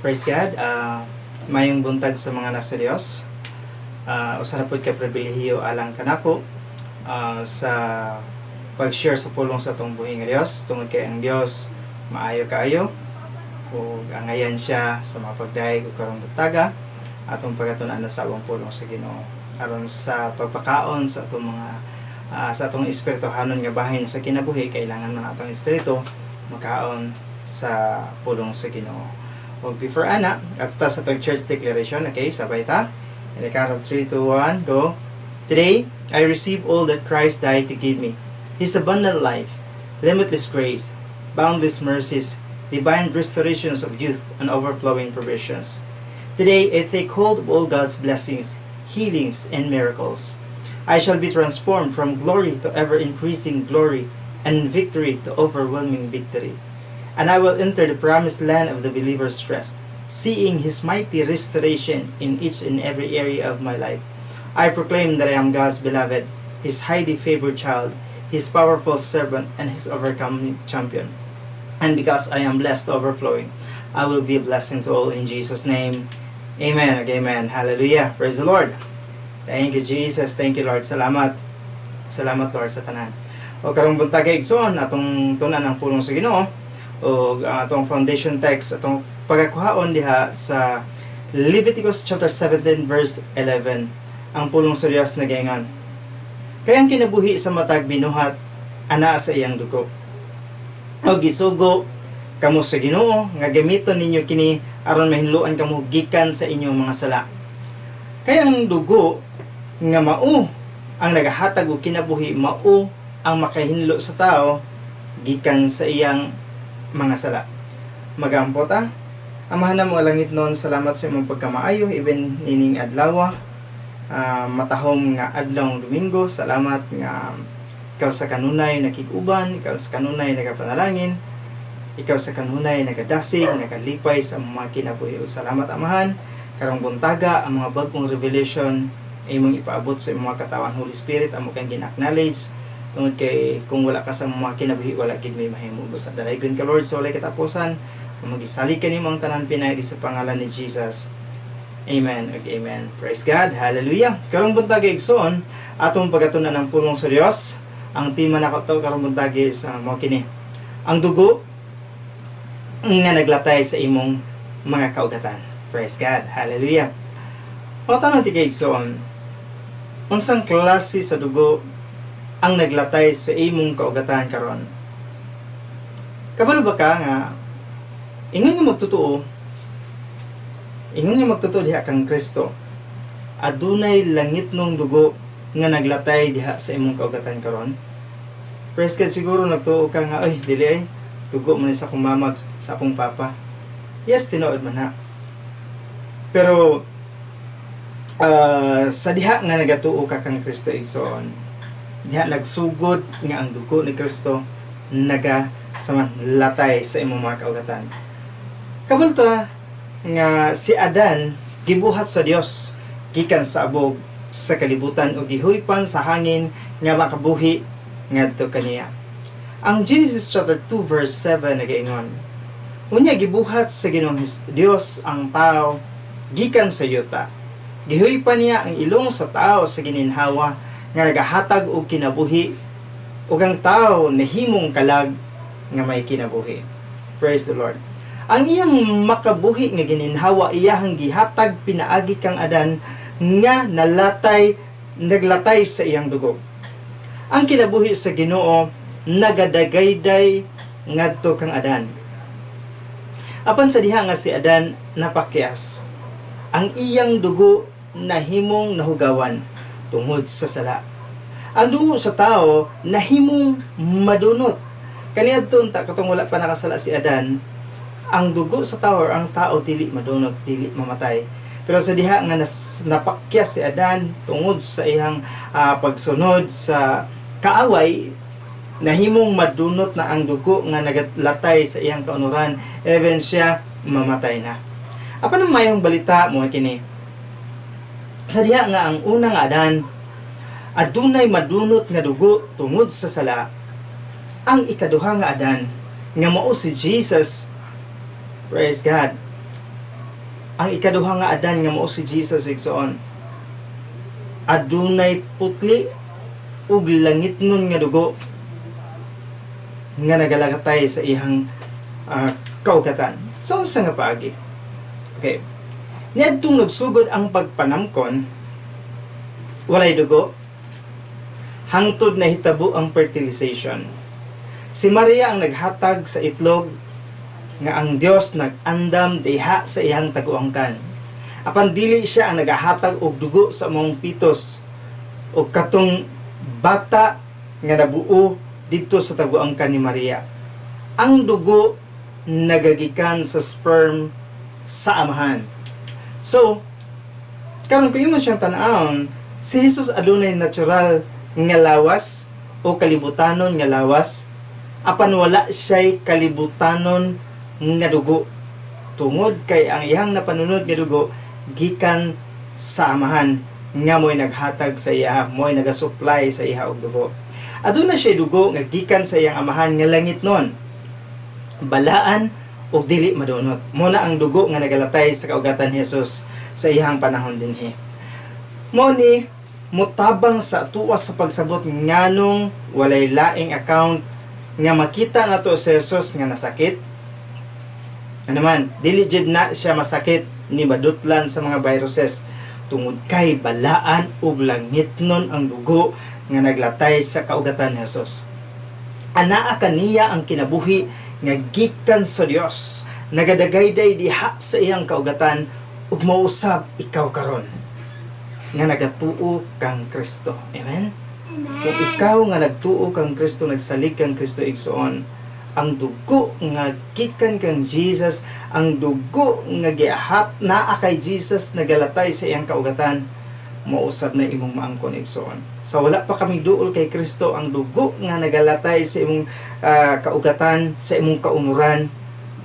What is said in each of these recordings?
Praise God. Mayong buntag sa mga anak sa Dios. Usa na pud ka pribilehiyo alang kanako sa pag-share sa pulong sa atong buhi nga Dios, tungod kay ang Dios maayo kaayo ug angayan siya sa mga pagdayeg. Ug karong buntaga, atong pagatun-an sa awang pulong sa Ginoo aron sa pagpakaon sa atong mga sa atong espirituhanon nga bahin sa kinabuhi. Kailangan man atong espiritu makaon sa pulong sa Ginoo. Ug before ana, ato ta sa atong church declaration. Okay, sabay ta. In the count of 3, 2, 1, go. Today, I receive all that Christ died to give me: His abundant life, limitless grace, boundless mercies, divine restorations of youth, and overflowing provisions. Today, I take hold of all God's blessings, healings, and miracles. I shall be transformed from glory to ever increasing glory and victory to overwhelming victory. And I will enter the promised land of the believer's rest, seeing His mighty restoration in each and every area of my life. I proclaim that I am God's beloved, His highly favored child, His powerful servant, and His overcoming champion. And because I am blessed to overflowing, I will be a blessing to all in Jesus' name. Amen. Amen. Hallelujah. Praise the Lord. Thank you, Jesus. Thank you, Lord. Salamat. Salamat, Lord, sa tanan. O karong buntag, igsoon, atong tun-an ang pulong sa Ginoo. O ang atong foundation text, atong pagakuhaon diha sa Leviticus chapter 17 verse 11. Ang pulong sa Dios nagaingon: "Kay ang kinabuhi sa matag binuhat anaa sa iyang dugo. O gisugo kamo sa Ginoo nga gamiton ninyo kini aron mahinloan kamo gikan sa inyong mga sala. Kay ang dugo nga mao ang nagahatag og kinabuhi mao ang makahinlo sa tao gikan sa iyang mga sala." Magampo ta. Amahan namo langitnon, salamat sa imong pagkamaayo even nining adlaw, matahom nga adlaw Domingo. Salamat nga ikaw sa kanunay nakig-uban, ikaw sa kanunay nagapanalangin, ikaw sa kanunay nagadasig, nagalipay sa mga kinabuhi. Ug salamat, Amahan, karong buntaga ang mga bagong revelation imong ipaabot sa imong mga katawan. Holy Spirit, amo kang gina-acknowledge tungod kay kung wala ka sa mga kinabuhi, wala gid may mahimo. Basta dalaygon ka, Lord, sa walay katapusan. Magisali ka nimo ang tanan pinaagi sa pangalan ni Jesus. Amen ug amen. Praise God. Hallelujah. Karong buntag, igsoon, atong pagatun-an ang pulong sa Dios. Ang tema nako karong buntag is mao kini: Ang dugo nga naglatay sa imong mga kaugatan. Praise God. Hallelujah. O tanong ti igsoon, unsang klase sa dugo ang naglatay sa imong kaugatan karon? Kabalo ba ka nga ingon nga magtotoo diha kang Kristo, adunay langitnong dugo nga naglatay diha sa imong kaugatan karon? Praise God, siguro nagtuo ka nga, "Ay, dili ay, dugo man ni sa akong mama, sa akong papa." Yes, tinuod man ha. Pero sa diha nga nagatuo ka kang Kristo, igsoon, diha nagsugod nga ang dugo ni Kristo naga sa latay sa imong mga kaugatan. Kabalo ta nga si Adan gibuhat sa Dios gikan sa abog sa kalibutan o gihuypan sa hangin nga makabuhi ngadto kaniya. Ang Genesis chapter 2 verse 7 nagaingon, "Unya gibuhat sa Ginoong Dios ang tao gikan sa yuta. Gihuypan niya ang ilong sa tao sa gininhawa nga nagahatag og kinabuhi, ug ang tao nahimong kalag nga may kinabuhi." Praise the Lord. Ang iyang makabuhi nga gininhawa iyahang gihatag pinaagi kang Adan nga naglatay sa iyang dugo. Ang kinabuhi sa Ginoo nagadagayday ngadto kang Adan. Apan sa diha nga si Adan napakyas, ang iyang dugo nahimong nahugawan tungod sa sala. Ang dugo sa tao nahimong madunot. Kaniadto unta, katong wala pa nakasala si Adan, ang dugo sa tao or ang tao dili madunot, dili mamatay. Pero sa diha nga napakyas si Adan tungod sa iyang pagsunod sa kaaway, nahimong madunot na ang dugo nga nagalatay sa iyang kaunuran, even siya mamatay na. Apan ang mayong balita mo kini: sa diha nga ang unang Adan adunay madunot nga dugo tungod sa sala, ang ikaduha nga Adan nga mao si Jesus, praise God, Ang ikaduha nga Adan nga mao si Jesus, igsoon, adunay putli ug langitnon nga dugo nga nagalatay sa iyang kaugatan. Sa unsa nga paagi? Okay. Niadtong nagsugod ang pagpanamkon, walay dugo, hangtod nahitabo ang fertilization. Si Maria ang naghatag sa itlog nga ang Dios nag-andam diha sa iyang taguangkan. Apan dili siya ang nagahatag og dugo sa maong pitos o katong bata nga nabuo didto sa taguangkan ni Maria. Ang dugo nagagikan sa sperm sa amahan. So, karon kung imo siyang tan-awon, si Jesus adunay natural nga lawas o kalibutanon nga lawas, apan wala siya'y kalibutanon nga dugo tungod kay ang iyang napanunod nga dugo gikan sa amahan nga mo'y naghatag sa iya, mo'y nagasupply sa iya og dugo. Aduna siya dugo nga gikan sa iyang amahan nga langitnon, balaan ug dili madunot. Mao na ang dugo nga nagalatay sa kaugatan ni Jesus sa iyang panahon dinhi. Mao ni mutabang sa atoa sa pagsabot nganong walay laing account nga makita nato si Jesus nga nasakit. Ano man, dili jud na siya masakit ni madutlan sa mga viruses tungod kay balaan ug langitnon ang dugo nga naglatay sa kaugatan ni Jesus. Anaa kaniya ang kinabuhi nga gikan sa Dios, nagadagayday diha sa iyang kaugatan, ug mausab ikaw karon nga nagatuo kang Kristo. Amen. Kung ikaw nga nagtuo kang Kristo, nagsalig kang Kristo, igsoon, ang dugo nga gikan kang Jesus, ang dugo nga giahat naa kay Jesus nagalatay sa iyang kaugatan, mausab na imong maangkon, igsoon. Sa wala pa kami duol kay Kristo, ang dugo nga nagalatay sa imong kaugatan, sa imong kaunuran,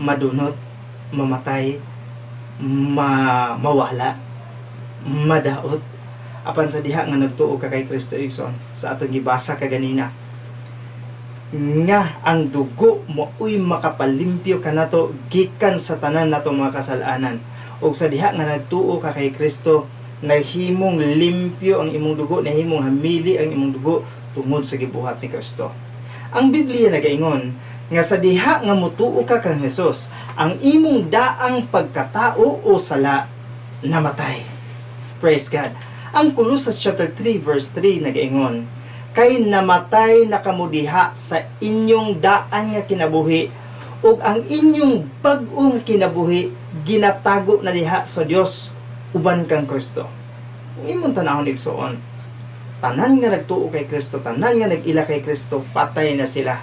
madunot, mamatay, mawala, madaot. Apan sa diha nga nagtuo ka kay Kristo, igsoon, sa atong gibasa kaganina, nga ang dugo maoy makapalimpyo kanato gikan sa tanan nato mga kasalanan. Ug sa diha nga nagtuo ka kay Kristo, nahimong limpyo ang imong dugo, nahimong hamili ang imong dugo tungod sa gibuhat ni Kristo. Ang Biblia nagaingon nga sa diha nga mutuo ka kang Hesus, ang imong daang pagkatao o sala namatay. Praise God. Ang Colossus chapter 3 verse 3 nagaingon, "Kay namatay na kamo diha sa inyong daan nga kinabuhi ug ang inyong bag-ong kinabuhi ginatago na diha sa Dios uban kang Kristo." Kung imong tanawon, igsoon, tanan nga nagtuo kay Kristo, tanan nga nag-ila kay Kristo, patay na sila.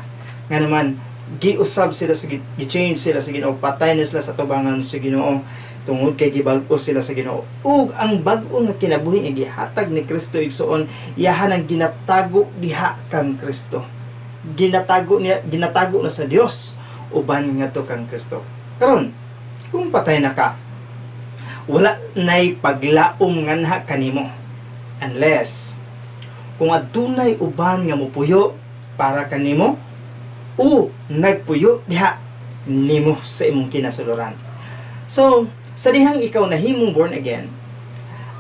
Nga naman, giusab sila sa gi-change sila sa Ginoo, patay na sila sa tubangan sa Ginoo tungod kay gibag-o sila sa Ginoo. Ug ang bag-o nga kinabuhi nga gihatag ni Kristo, igsoon, iyahan ang ginatago diha kang Kristo. Ginatago niya, ginatago na sa Dios uban ngadto kang Kristo. Karon, kung patay na ka, wala nay paglaom nganha kanimo unless kung adunay uban nga mopuyo para kanimo o nagpuyo diha nimo sa imong kinasuluran. So, sa dihang ikaw nahimong born again,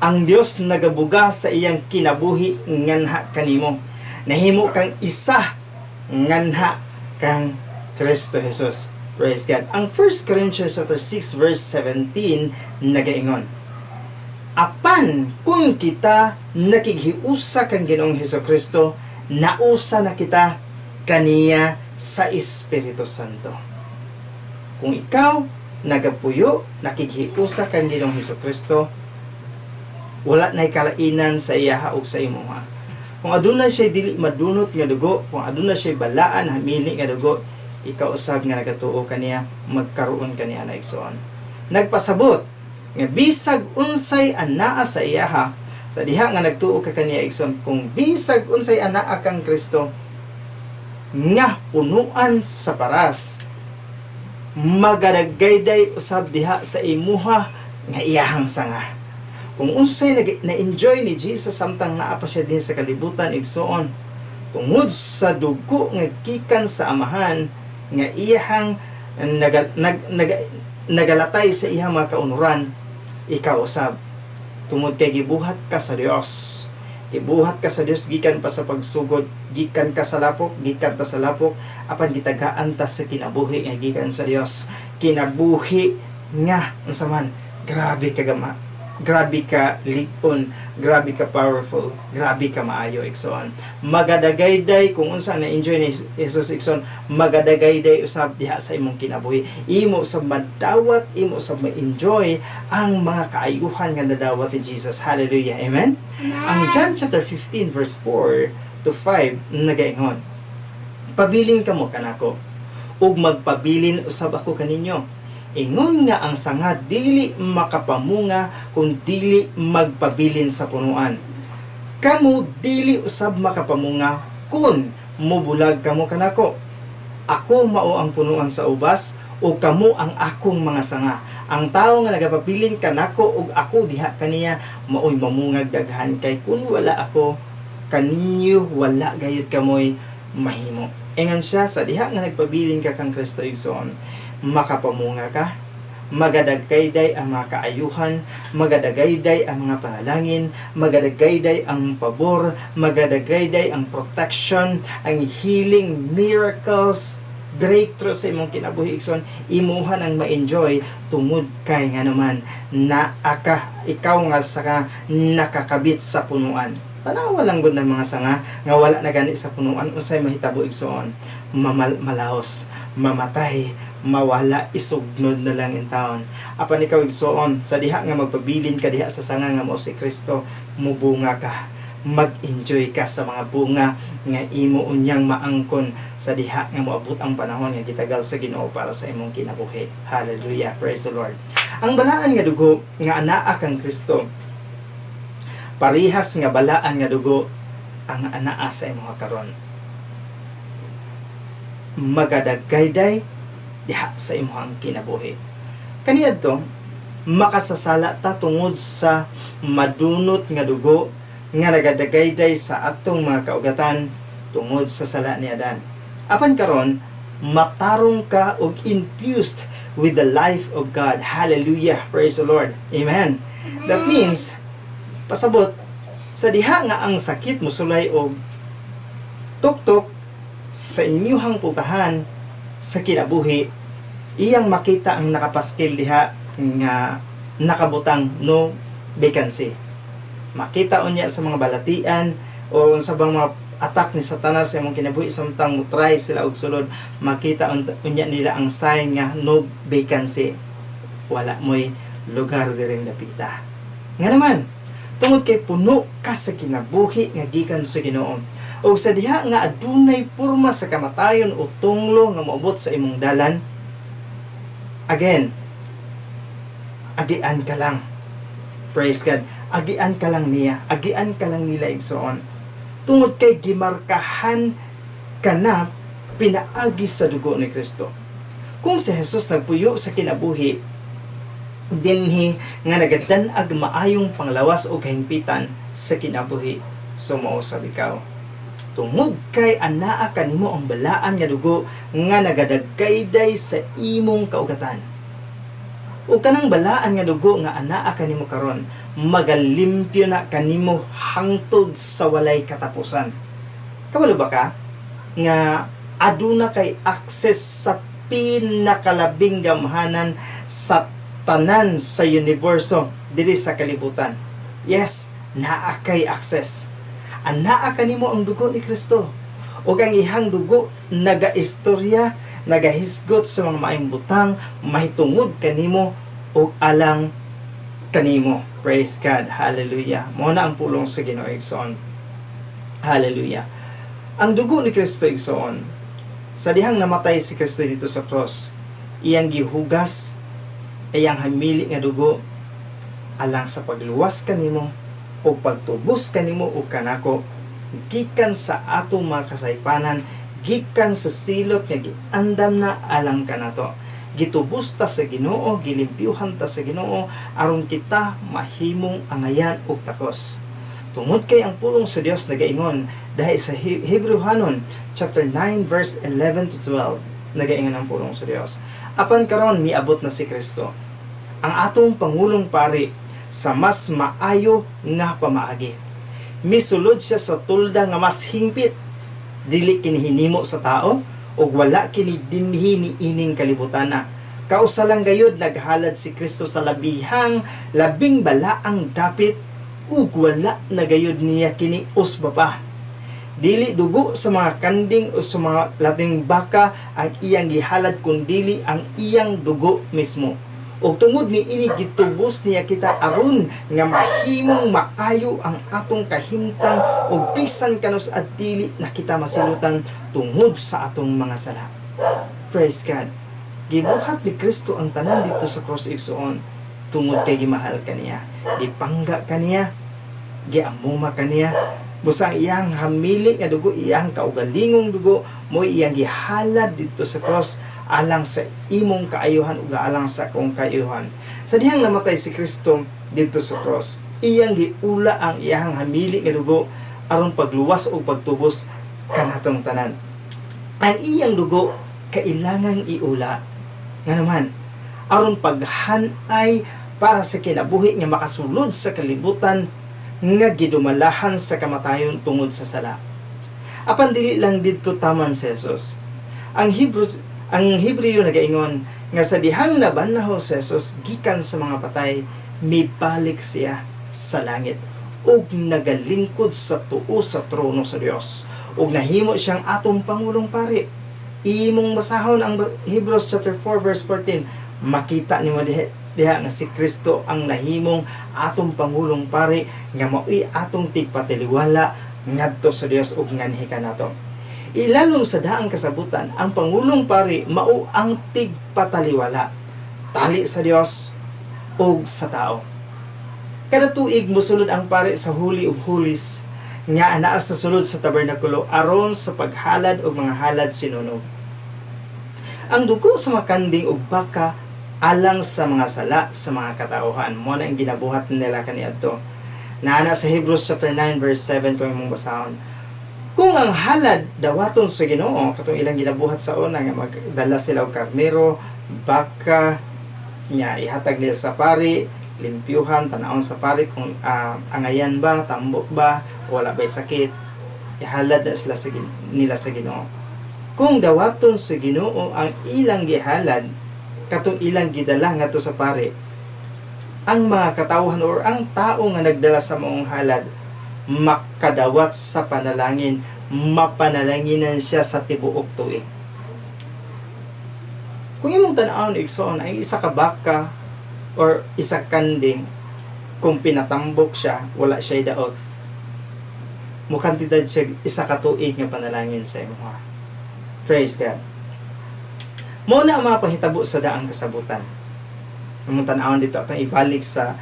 ang Dios nagabuga sa iyang kinabuhi nganha kanimo. Nahimo kang isa nganha kang Kristo Jesus. Praise God. Ang 1 Corinthians chapter 6 verse 17 nagaingon, "Apan kung kita nakighiusa kang Ginoong Hesus Kristo, nausa na kita kaniya sa Espiritu Santo." Kung ikaw nagapuyo, nakighiusa kang Ginoong Hesus Kristo, wala na'y kalainan sa iyaha ug sa imuha. Kung aduna siya dili madunot nga dugo, kung aduna siya balaan hamili nga dugo, ikaw usab nga nagatuo kaniya, magkaroon kaniya na, igsoon. Nagpasabot nga bisag unsay anaa sa iyaha, sa diha nga nagtuo ka kaniya, igsoon, kung bisag unsay anaa kang Kristo nga punuan sa paras, magadagayday usab diha sa imuha nga iyahang sanga. Kung unsay na-enjoy ni Jesus samtang naa pa siya din sa kalibutan, igsoon, tungod sa dugo nga gikan sa Amahan nga iyahang nagalatay sa iyang mga kaunuran. Ikaw usab, tungod kay gibuhat ka sa Dios. Gibuhat ka sa Dios gikan pa sa pagsugod, gikan ka sa lapok, gikan ta sa lapok, apan gitagaan ta sa kinabuhi nga gikan sa Dios. Kinabuhi nga unsa man, grabe ka gama, grabe ka lig-on, grabe ka powerful, grabe ka maayo, igsoon. Magadagayday kung unsa na enjoy ni Jesus, igsoon, magadagayday usab diha sa imong kinabuhi. Imo sa madawat, imo sa ma-enjoy ang mga kaayuhan nga nadawat ni Jesus. Hallelujah. Amen. Ang John chapter 15 verse 4 to 5 nagaingon, "Pabilin kamo kanako ug magpabilin usab ako kaninyo. Ingon nga ang sanga dili makapamunga kung dili magpabilin sa punuan, kamo dili usab makapamunga kung mubulag kamo kanako. Ako mao ang punuan sa ubas ug kamo ang akong mga sanga. Ang tawo nga nagapabilin kanako ug ako diha kaniya, maoy mamungag daghan, kay kun wala ako kaninyo, wala gayud kamoy mahimo." Ingon siya, sa diha nga nagpabilin ka kang Kristo, igsoon, makapamunga ka, magadagayday ang mga kaayuhan, magadagayday ang mga panalangin, magadagayday ang pabor, magadagayday ang protection, ang healing, miracles, breakthrough sa imong kinabuhi, igsoon, imuha nang ma-enjoy tungod kay nga naman naa ka, ikaw nga sanga nakakabit sa punuan. Tanawa lang gud ng mga sanga nga wala na gani sa punuan, unsay mahitabo, igsoon? Mamal malaos, mamatay, mawala, isugnod na lang in town. Apan ikaw, igsoon, sa diha nga magpabilin ka diha sa sanga nga mao si Kristo, mubunga ka, mag-enjoy ka sa mga bunga nga imo unyang maangkon sa diha nga moabot ang panahon nga gitagal sa Ginoo para sa imong kinabuhi. Hallelujah. Praise the Lord. Ang balaan nga dugo nga anaa kang Kristo, parihas nga balaan nga dugo ang anaa sa imong karon. Magadagayday diha sa imong kinabuhi. Kaniadto, makasasala ta tungod sa madunot nga dugo nga nagadagayday sa atong mga kaugatan tungod sa sala ni Adan. Apan karon, matarong ka og infused with the life of God. Hallelujah. Praise the Lord. Amen. That means, pasabot, sa diha nga ang sakit musulay og tuktok sa inyuhang pultahan sa kinabuhi, iyang makita ang nakapaskil diha nga nakabutang "No vacancy." Makita unya sa mga balatian o sa bang mga attack ni Satanas sa imong kinabuhi samtang mo try sila og sulod, makita unya nila ang sign nga "No vacancy." Wala mo'y lugar diring dapita. Nga naman, tungod kay puno ka sa kinabuhi nga gikan sa Ginoo. Ug sa diha nga adunay porma sa kamatayon o tunglo nga moabot sa imong dalan, again, agian ka lang. Praise God. Agian ka lang niya. Agian ka lang nila, igsoon. Tungod kay gimarkahan ka na pinaagi sa dugo ni Kristo. Kung si Jesus nagpuyo sa kinabuhi dinhi nga nagadan-ag maayong panglawas o kahimpitan sa kinabuhi, so mao sab ikaw. Tungod kay anaa kanimo ang balaan nga dugo nga nagadagayday sa imong kaugatan. O kanang balaan nga dugo nga anaa kanimo karon, magalimpyo na kanimo hangtod sa walay katapusan. Kabalo ba ka nga aduna kay access sa pinakalabing gamhanan sa tanan sa universo diri sa kalibutan? Yes, naa kay access. Anaa kanimo ang dugo ni Kristo. Ug ang ihang dugo nagaistorya, nagahisgot sa mga maayong butang mahitungod kanimo ug alang kanimo. Praise God. Hallelujah. Mao na ang pulong sa Ginoo, igsoon. Hallelujah. Ang dugo ni Kristo, igsoon, sa dihang namatay si Kristo dito sa cross, iyang gihugas iyang hamili nga dugo alang sa pagluwas kanimo o pagtubos kanimo o kanako gikan sa atong mga kasaypanan, gikan sa silot nga giandam na alang kanato. Gitubos ta sa Ginoo, gilimpyuhan ta sa Ginoo aron kita mahimong angayan og takos. Tungod kay ang pulong sa Dios nagaingon dahil sa Hebrewhanon chapter 9 verse 11 to 12, nagaingon ang pulong sa Dios, "Apan karon miabot na si Kristo Ang atong pangulong pari sa mas maayo nga pamaagi. Misulod siya sa tulda nga mas hingpit, dili kini hinimo sa tao ug wala kini dinhi ni ining kalibutana. Kausa lang gayud naghalad si Kristo sa labihang labing balaang dapit ug wala na gayud niya kini usba pa. Dili dugo sa mga kanding o sa mga lating baka ang iyang gihalad, kundili ang iyang dugo mismo. Ug tungod ni ini gitubos niya kita aron nga mahimong maayo ang atong kahimtang ug bisan kanus at dili na kita masilutan tungod sa atong mga sala. Praise God. Gibuhat ni Kristo ang tanan dito sa cross, igsuon, tungod kay gimahal kaniya. Gipangga kaniya, giamuma kaniya. Busa ang iyang hamili nga dugo, iyang kaugalingong dugo, mo iyang gihalad dito sa cross alang sa imong kaayuhan ug alang sa akong kaayuhan. Sa dihang namatay si Kristo dito sa cross, iyang giula ang iyang hamili nga dugo aron pagluwas ug pagtubos kanatong tanan. Ang iyang dugo kailangang iula. Nga naman, aron paghanay para sa kinabuhi nga makasulod sa kalibutan nga gidumalahan sa kamatayon tungod sa sala. Apan dili lang didto taman si Jesus. Ang Hebreo nagaingon nga sa dihang nabanhaw si Jesus gikan sa mga patay, mibalik siya sa langit ug nagalingkod sa tuo sa trono sa Dios ug nahimo siyang atong pangulong pari. Imong basahon ang Hebrews chapter 4 verse 14, makita nimo diha diha nga si Kristo ang nahimong atong pangulong pari nga mao'y atong tigpatiliwala ngadto sa Dios ug nganhi kanato. Ilalom sa daang kasabutan, ang pangulong pari mao ang tigpataliwala tali sa Dios ug sa tao. Kada tuig mosulod ang pari sa Holy of Holies nga anaa sa sulod sa tabernakulo aron sa paghalad og mga halad sinunog. Ang dugo sa mga kanding ug baka alang sa mga sala sa mga katauhan. Mo na ang ginabuhat nila kaniadto. Naana sa Hebrews chapter 9 verse 7 kung imong basahon. Kung ang halad dawaton sa Ginoo, katong ilang ginabuhat sa una nga magdala sila og karnero, baka, nya ihatag nila sa pari, limpyuhan, tanawon sa pari kung angayan ba, tambok ba, wala ba'y sakit, ihalad na sila sa nila sa Ginoo. Kung dawaton sa Ginoo ang ilang gihalad, katong ilang gidala ngadto sa pari, ang mga katawhan or ang tao nga nagdala sa maong halad makadawat sa panalangin, mapanalanginan siya sa tibuok tuig. Kung imong tan-awon, igsoon, ang isa ka baka or isa ka kanding, kung pinatambok siya, wala siya daot, mukantidad siya isa ka tuig nga panalangin sa imuha. Praise God. Mao na ang mga panghitabo sa daang kasabutan. Imong tan-awon dito atong ibalik sa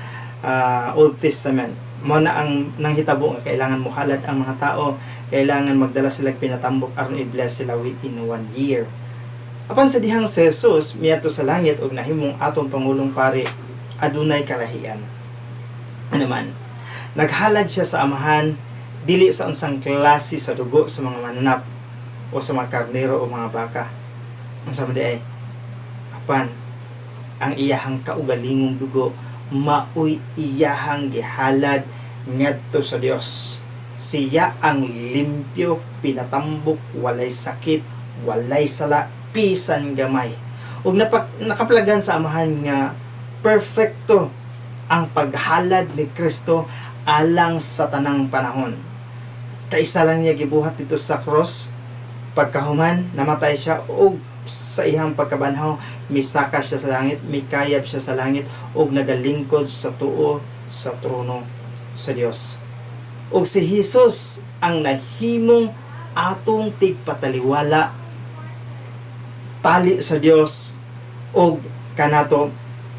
Old Testament. Mao na ang nanghitabo nga kailangan mohalad ang mga tao, kailangan magdala sila pinatambok aron i-bless sila within one year. Apan sa dihang si Jesus miadto sa langit ug nahimong atong pangulong pari, adunay kalahian. Ano man, naghalad siya sa Amahan dili sa unsang klase sa dugo sa mga mananap o sa mga karnero o mga baka. Unsa man diay? Apan ang iyahang kaugalingong dugo maoy iyahang gihalad ngadto sa Dios. Siya ang limpyo, pinatambok, walay sakit, walay sala, bisan gamay. Ug nakaplagan sa Amahan nga perfecto ang paghalad ni Kristo alang sa tanang panahon. Kaisa lang niya gibuhat dito sa cross. Pagkahuman, namatay siya ug sa iyang pagkabanhaw, misaka siya sa langit, mikayab siya sa langit ug nagalingkod sa tuo sa trono sa Dios. Ug si Jesus ang nahimong atong tigpataliwala tali sa Dios ug kanato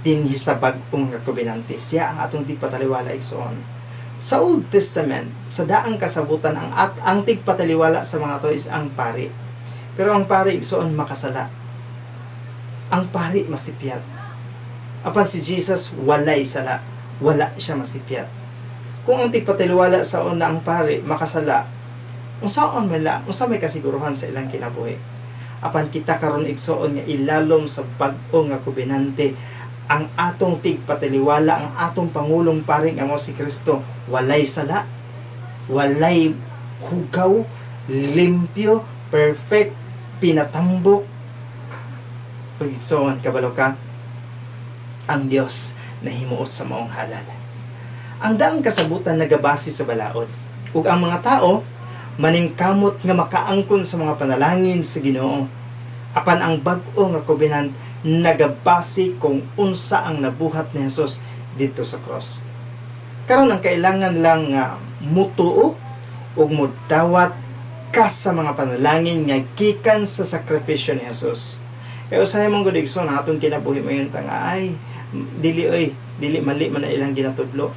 dinhi sa bag-ong nga kobenante. Siya ang atong tigpataliwala, igsoon. Sa Old Testament, sa daang kasabutan, ang tigpataliwala sa mga to is ang pari. Pero ang pari, igsoon, makasala. Ang pari masipyat. Apan si Jesus walay sala, wala siya masipyat. Kung ang tigpataliwala sa una ang pari makasala, unsaon man la, unsa may kasiguruhan sa ilang kinabuhi? Apan kita karon, igsoon, nga ilalom sa bag-o nga kobenante, Ang atong tigpataliwala, ang atong pangulong pari nga mao si Kristo, walay sala, walay hugaw, limpyo, perfect, pinatambok. Igsoon, kabalo ka, ang Dios nahimuot sa maong halad. Ang daang kasabutan nagabase sa balaod. Ug ang mga tao maningkamot nga makaangkon sa mga panalangin sa Ginoo. Apan ang bag-o nga covenant nagabase kung unsa ang nabuhat ni Jesus didto sa cross. Karon, ang kailangan lang nga mutuo ug mudawat ka sa mga panalangin nga gikan sa sakripisyo ni Jesus. Kaya usahay man gud, igsoon, atong kinabuhi mo yun nga ay dili oy, dili, mali man na ilang ginatudlo.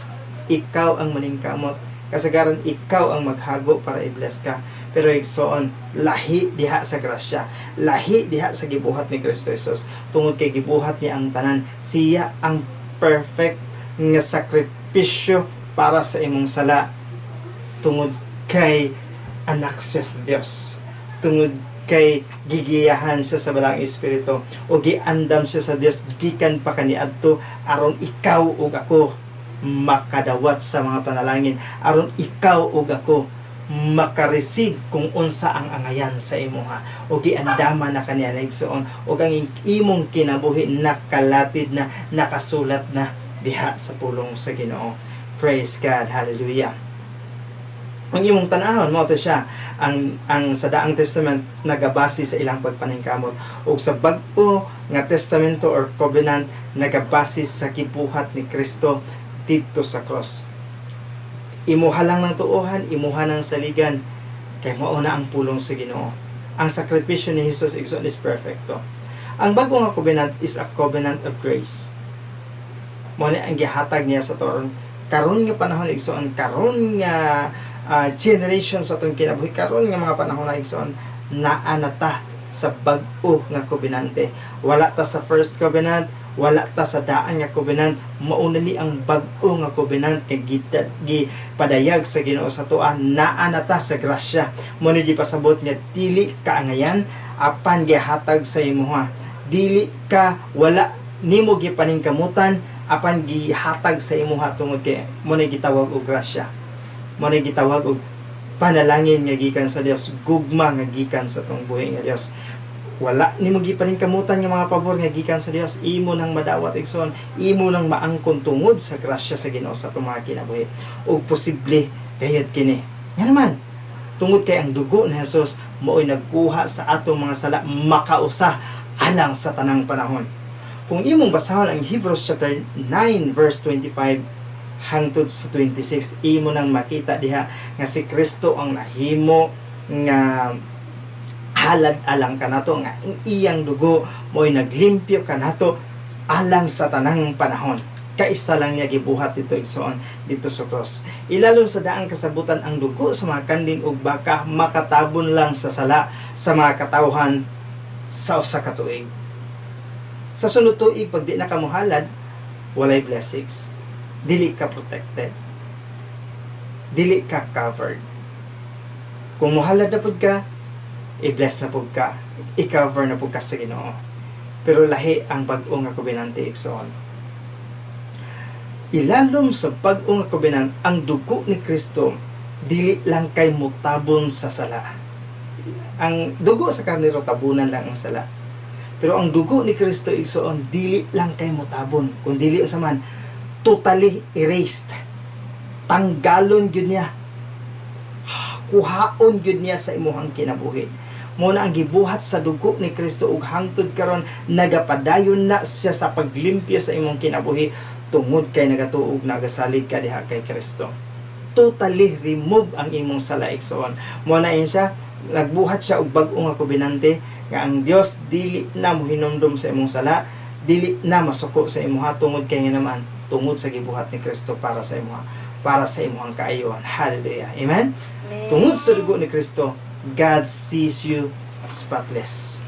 Ikaw ang maningkamot. Kasagaran ikaw ang maghago para i-bless ka. Pero igsoon, lahi diha sa grasya. Lahi diha sa gibuhat ni Kristo Jesus. Tungod kay gibuhat niya ang tanan, siya ang perfect nga sakripisyo para sa imong sala. Tungod kay anak siya sa Dios. Tungod kay gigiyahan siya sa Balaang Espiritu o giandam siya sa Dios gikan pa kaniadto aron ikaw ug ako makadawat sa mga panalangin, aron ikaw ug ako makareceive kung unsa ang angayan sa imuha o giandama na kaniya na, igsoon, ug ang imong kinabuhi nakalatid na, nakasulat na diha sa pulong sa Ginoo. Praise God. Hallelujah. Ang imong tan-ahon mo to siya, ang sa Daang Testament nagabase sa ilang pagpaningkamot ug sa Bag-o nga Testamento or covenant nagabase sa gibuhat ni Kristo didto sa cross. Imuha lang ng tuohan, imuha ng saligan kay mao na ang pulong sa Ginoo. Ang sakripisyo ni Jesus, igsoon, is perfecto. Ang bago nga covenant is a covenant of grace. Mao ni ang gihatag niya sa toron karon nga panahon, igsoon, karon nga generation sa atong kinabuhi, karon nga mga panahon na, igsoon, naa na ta sa bag-o nga kobenante. Wala ta sa first covenant, wala ta sa daan nga covenant. Mauna ni ang bag-o nga covenant nga gipadayag sa Ginoo sa atoa. Naa na ta sa grasya. Mao ni gipasabot nga dili kaangayan apan gihatag sa imuha. Dili ka, wala nimo gipaningkamutan apan gihatag sa imuha tungod kay mao ni gitawag og grasya. Mao ni gitawag og panalangin nga gikan sa Dios, gugma nga gikan sa atong buhi nga Dios. Wala nimo gipaningkamutan nga mga pabor nga gikan sa Dios, imo nang madawat, igsoon, imo nang maangkon tungod sa grasya sa Ginoo sa atong mga kinabuhi. Ug posible gayud kini. Nga naman, tungod kay ang dugo ni Jesus mao'y nagkuha sa atong mga sala makausa alang sa tanang panahon. Kung imong basahon ang Hebrews chapter 9 verse 25 hangtod sa 26, imo nang makita diha nga si Kristo ang nahimo nga halad alang kanato, nga ang iyang dugo mo'y naglimpyo kanato alang sa tanang panahon. Kaisa lang niya gibuhat dito, igsoon, dito sa cross. Ilalom sa daang kasabutan, ang dugo sa mga kanding ug baka makatabon lang sa sala sa mga katawhan sa usa ka tuig. Sa sunod tuig, pag di na ka mohalad, walay blessings, dili ka protected, dili ka covered. Kung mohalad na pud ka, i-bless na pud ka, i-cover na pud ka sa Ginoo. Pero lahi ang bag-o nga kobenante, igsoon. Ilalom sa bag-o nga covenant, ang dugo ni Kristo dili lang kay mutabon sa sala. Ang dugo sa karnero, tabunan lang ang sala. Pero ang dugo ni Kristo, igsoon, dili lang kay mutabon kun dili unsa man, totally erased. Tanggalon gyud niya, kuhaon gyud niya sa imuhang kinabuhi. Mao na ang gibuhat sa dugo ni Kristo ug hangtod karon nagapadayon na siya sa paglimpyo sa imong kinabuhi tungod kay nagatuo ug nagasalig ka diha kay Kristo. Totally remove ang imong sala, igsoon. Mao na yun siya, nagbuhat siya og bag-o nga kobenante nga ang Dios dili na mohinumdum sa imong sala, dili na masuko sa imuha. Tungod kay nga naman, tungod sa gibuhat ni Kristo para sa imuha, para sa imuhang kaayuhan. Hallelujah. Amen. Amen. Tungod sa dugo ni Kristo, God sees you spotless.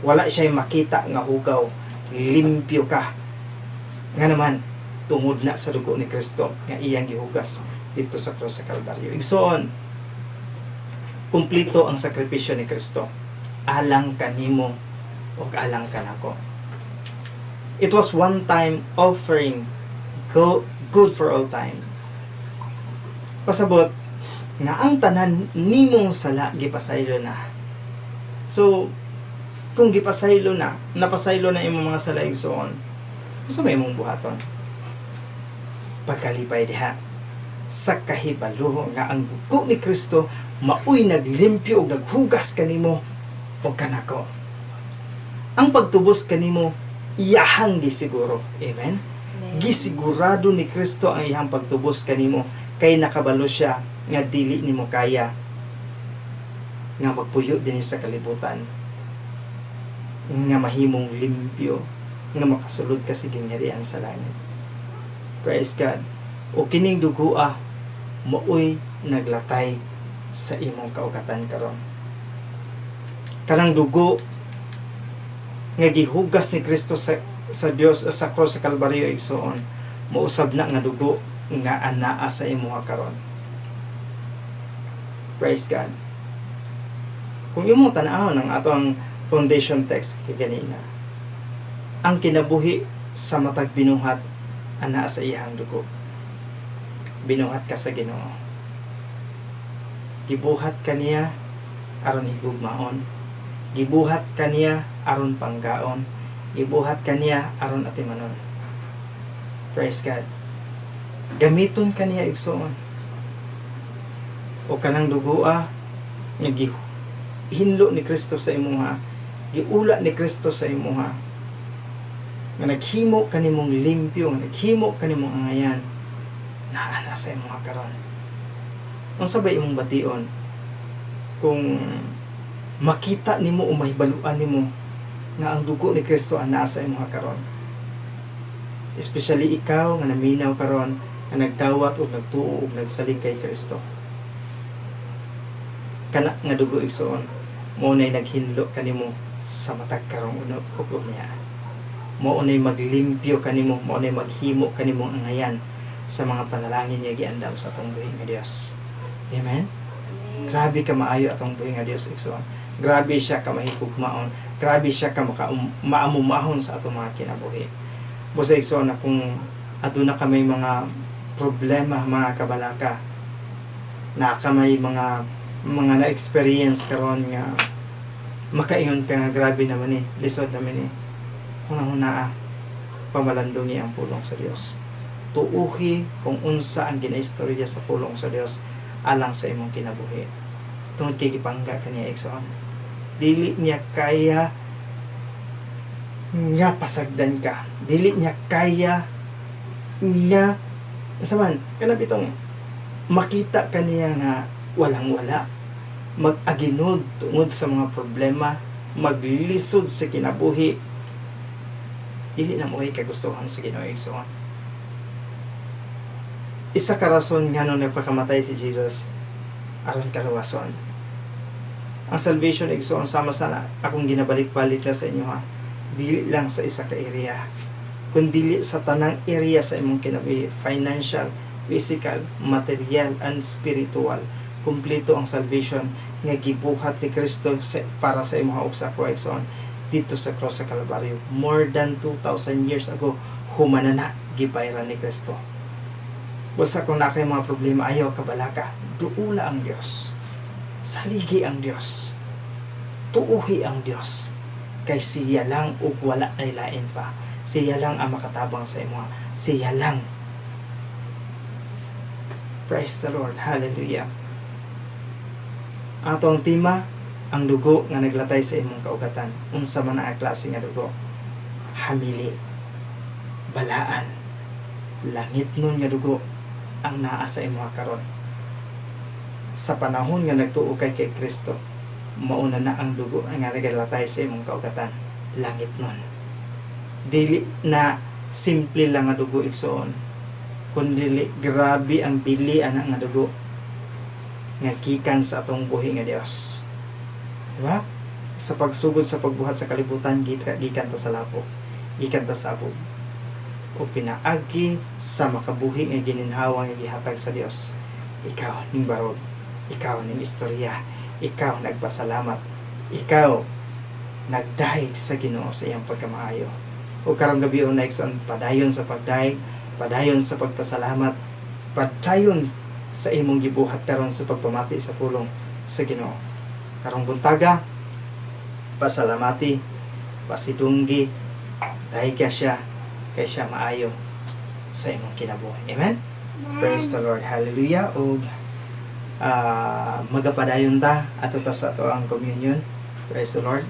Wala siya makita nga hugaw. Limpyo ka. Nga naman, tungod na sa dugo ni Kristo nga iyang gihugas dito sa krus sa Kalbaryo. Igsoon, kumplito ang sakripisyo ni Kristo alang kanimo ug alang kanako. It was one time offering, go good for all time. Pasabot nga ang tanan nimong sala gipasaylo na. So, kung gipasaylo na, napasaylo na imong mga sala, igsoon, unsa may imong buhaton? Pagkalipay diha sa kahibalo nga ang dugo ni Kristo maoy naglimpyo ug naghugas kanimo o kanako. Ang pagtubos kanimo, iyahang gisiguro. Amen? Amen. Gisigurado ni Kristo ang iyang pagtubos kanimo kay nakabalo siya nga dili nimo kaya nga magpuyo dinhi sa kalibutan nga mahimong limpyo, nga makasulod ka sa gingharian sa langit. Praise God. O kining dugoa maoy naglatay sa imong kaugatan karon. Kanang dugo nga gihugas ni Kristo sa Dios sa cross sa Kalbaryo, igsoon, mousab na nga dugo nga anaa sa imuha karon. Praise God. Kung imong tan-awon ang ato ang foundation text kay ganina, ang kinabuhi sa matag binuhat anaa sa iyang dugo. Binuhat ka sa Ginoo. Gibuhat ka niya aron higugmaon. Gibuhat ka niya aron panggaon. Gibuhat ka niya aron atimanon. Praise God. Gamiton ka niya, igsoon. O kanang dugoa nga gihinlo ni Kristo sa imuha, giula ni Kristo sa imuha, nga naghimo kanimong limpyo, nga naghimo kanimong angayan, naa na sa imuha karon. Unsa ba imong bation kung makita nimo o mahibaluan nimo nga ang dugo ni Kristo ang naa sa imuha karon? Especially ikaw nga naminaw karon, nga nagdawat og nagtuo og nagsalig kay Kristo. Kana nga dugo, igsoon, mao nay naghinlo kanimo sa matag karong uno ug unya. Mao nay maglimpyo kanimo, mao nay maghimo kanimo angayan sa mga panalangin nga giandam sa atong buhi nga Dios. Amen. Amen. Grabe ka maayo atong buhi nga Dios, igsoon. Grabe siya ka mahigugmaon. Grabe siya ka maka maamumahon sa atong mga kinabuhi. Busa, igsoon, na kung aduna ka may mga problema, mga kabalaka, na ka may mga na-experience karon nga makaingon ka nga grabe naman eh, lisod naman eh. Huna-huna ah, pamalandungi ang pulong sa Dios. Tuuhi kung unsa ang ginaistorya sa pulong sa Dios alang sa imong kinabuhi. Tungod kay gipangga kaniya, igsoon. Dili niya kaya nga pasagdan ka. Dili niya kaya nga sa man kanang bitong makita kaniya nga walang wala, mag-aginod tungod sa mga problema, maglisod sa kinabuhi. Dili na mo kagustuhan sa Ginoo, igsoon. Isa ka rason ngano nagpakamatay si Jesus, aron kaluwason. Ang salvation, igsoon, sama sa akong ginabalik-balik na sa inyo ha, dili lang sa isa ka area kundili sa tanang area sa imong kinabuhi: financial, physical, material and spiritual. Kumpleto ang salvation nga gibuhat ni Kristo para sa imong ug sa ako, igsoon, dito sa cross sa Kalbaryo. More than 2,000 years ago, humana na gibayran ni Kristo. Basta kung naa kay mga problema, ayaw kabalaka. Duula ang Dios. Saligi ang Dios. Tuuhi ang Dios. Kay siya lang ug wala nay lain pa. Siya lang ang makatabang sa imo. Siya lang. Praise the Lord. Hallelujah. Ato ang tema, ang dugo nga naglatay sa imong kaugatan. Unsa man ang klase nga dugo? Hamili. Balaan. Langit nun nga dugo ang naa sa imuha karon. Sa panahon nga nagtuo kay kay Kristo, mauna na ang dugo nga nagalatay sa imong kaugatan. Langit nun. Dili na simple lang nga dugo, igsoon. Kundi grabe ang bili ana nga dugo nga gikan sa atong buhi nga Dios. Diba? Sa pagsugod sa pagbuhat sa kalibutan, gikan ta sa lapo, gikan ta sa abog. O pinaagi sa makabuhi nga gininhawa nga gihatag sa Dios. Ikaw ning barog, ikaw ning istorya, ikaw nagpasalamat, ikaw nagdayeg sa Ginoo sa iyang pagkamaayo. O karong gabi na, igsoon, padayon sa pagdayeg, padayon sa pagpasalamat, padayon sa imong gibuhat karon sa pagpamati sa pulong sa Ginoo. Karong buntaga, pasalamati, pasidunggi, dayga siya, kay siya maayo sa imong kinabuhi. Amen? Praise the Lord. Hallelujah. Ug magapadayon ta ato ta sa ato ang communion. Praise the Lord.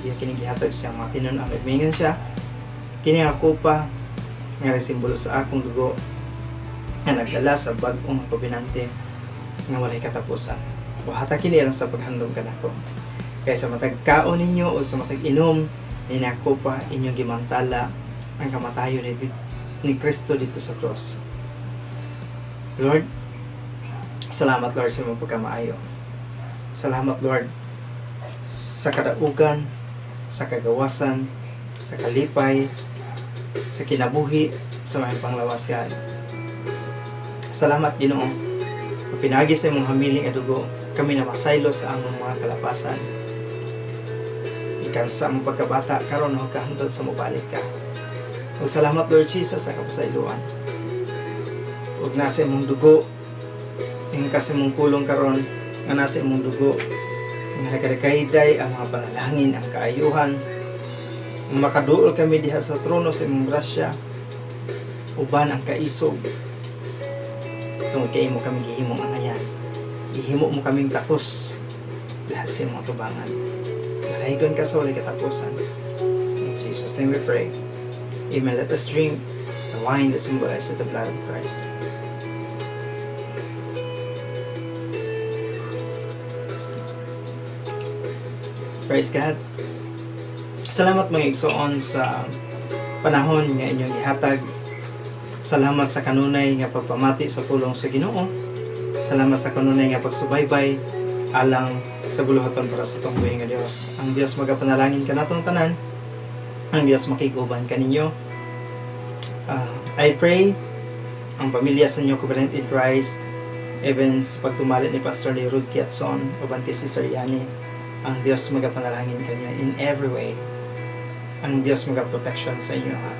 Iya kini gihatag siya mga tinun-an. Nagmingon siya, "Kini nga kopa nga simbolo sa akong dugo nga nagdala sa bag-ong kobinante nga walay katapusan. Buhata kini alang sa paghandom kanako. Kay sa matag kaon ninyo o sa matag inom ni nga kopa, inyong gimantala ang kamatayon ni Kristo dito sa cross." Lord, salamat, Lord, sa imong pagkamaayo. Salamat, Lord, sa kadaugan, sa kagawasan, sa kalipay, sa kinabuhi, sa mga panglawas, God. Salamat, Ginoo. Pinaagi sa imong hamiling nga dugo, kami na masaylo sa among mga kalapasan. Ikan sa among pagkabata, karon og hangtod sa mobalik ka. Ug salamat, Lord Jesus, sa kapasayloan. Ug nasa imong dugo, ingon ka sa imong pulong karon nga nasa imong dugo nga nagakayday ang mga panalangin, ang kaayuhan, makaduol kami diha sa trono sa imong grasya uban ang kaisog tungod kay imo kami gihimong angayan. Gihimo mo kaming takos diha sa imong tubangan. Dalaygon ka sa walay katapusan. In Jesus' name we pray. Amen. Let us drink the wine that symbolizes the blood of Christ. Praise God. Salamat, mga igsoon, sa panahon nga inyong gihatag. Salamat sa kanunay nga pagpamati sa pulong sa Ginoo. Salamat sa kanunay nga pagsubaybay alang sa buluhaton para sa atong buhi nga Dios. Ang Dios magapanalangin kanatong tanan. Ang Dios makig-uban kaninyo. I pray ang pamilya sa inyo Covenant in Christ, even sa pagtumali ni Pastor ni Ruth Kiatson uban kay Sister Yani, ang Dios magapanalangin kanyo in every way. Ang Dios magaprotection sa inyo, ha.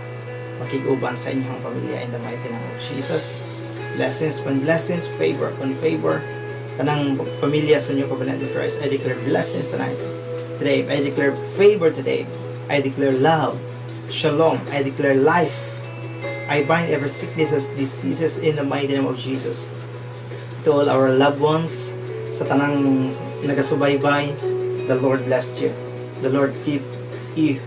Makig-uban sa inyong pamilya in the mighty name of Jesus. Blessings upon blessings, favor upon favor. Kanang pamilya sa inyo Covenant in Christ, I declare blessings tonight. Today, I declare favor today. I declare love, shalom. I declare life. I bind every sicknesses, diseases in the mighty name of Jesus. To all our loved ones, sa tanang nagasubaybay, the Lord bless you. The Lord keep you.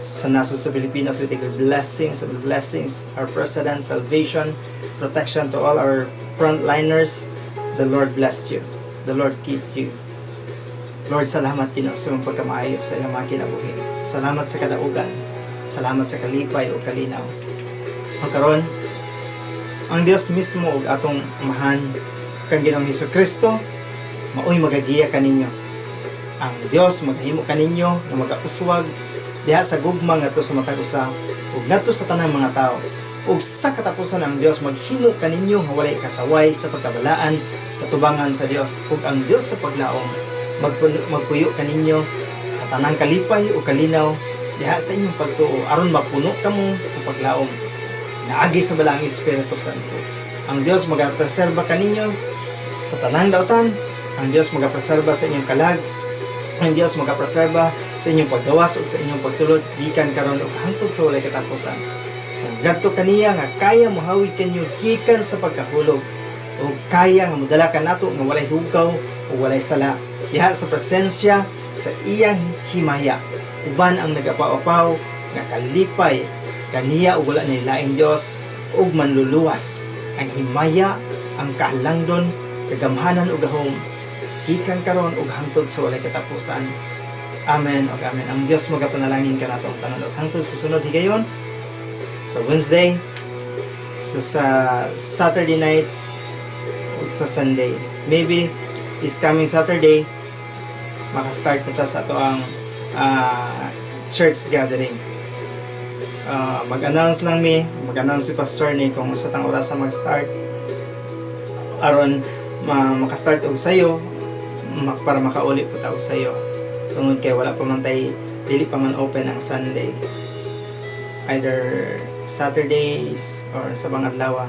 Sa nasod sa Pilipinas, we declare blessings of blessings, our president, salvation, protection to all our frontliners. The Lord bless you. The Lord keep you. Lord, salamat, Ginoo, sa imong pagkamaayo sa ilang mga kinabuhi. Salamat sa kadaugan. Salamat sa kalipay ug kalinaw. Ug karon, ang Dios mismo ug atong Amahan kang Ginoong Hesus Kristo maoy magagiya kaninyo. Ang Dios magahimo kaninyo nga magauswag diha sa gugma ngadto sa matag usa ug ngadto sa tanang mga tao. Ug sa katapusan, ang Dios maghimo kaninyo nga walay kasaway sa pagkabalaan sa tubangan sa Dios. Ug ang Dios sa paglaom magpuyo kaninyo sa tanang kalipay ug kalinaw diha sa inyong pagtuo aron mapuno kamo sa paglaom naagi sa Balaang Espiritu Santo. Ang Dios magapreserba kaninyo sa tanang dautan. Ang Dios magapreserba sa inyong kalag. Ang Dios magapreserba sa inyong paggawas ug sa inyong pagsulod gikan karon ug hangtod sa walay katapusan. Ug ngadto kaniya nga kaya mohawi kanyo gikan sa pagkahulog ug kaya nga modala kanato nga walay hugaw ug walay sala diha sa presensya sa iyang himaya uban ang nagapaopaw nga kalipay kaniya ug wala nay laing Dios ug manluluwas, ang himaya, ang kahalangdon, kagamhanan ug gahom gikan karon ug hangtod sa walay katapusan. Amen ug amen. Ang Dios magapanalangin kanatong tanan ug hangtod sa sunod higayon, sa Wednesday, sa Saturday nights ug sa Sunday. Maybe this coming Saturday maka-start na ta sa atoang church gathering. Mag-announce lang mi, mag-announce si Pastor ni kung sa tang oras mag-start aron maka-start og sayo para makauli po ta og sayo. Tungod kay wala pa man tay, dili pa man open ang Sunday. Either Saturdays or sa mga adlaw,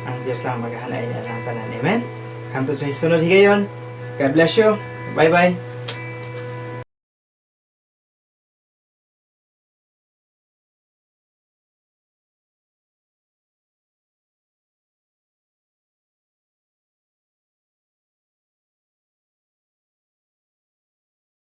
ang Diyos lang maghahanay na lang tanan. Amen? Hangtod sa sunod higayon. God bless you. Bye-bye.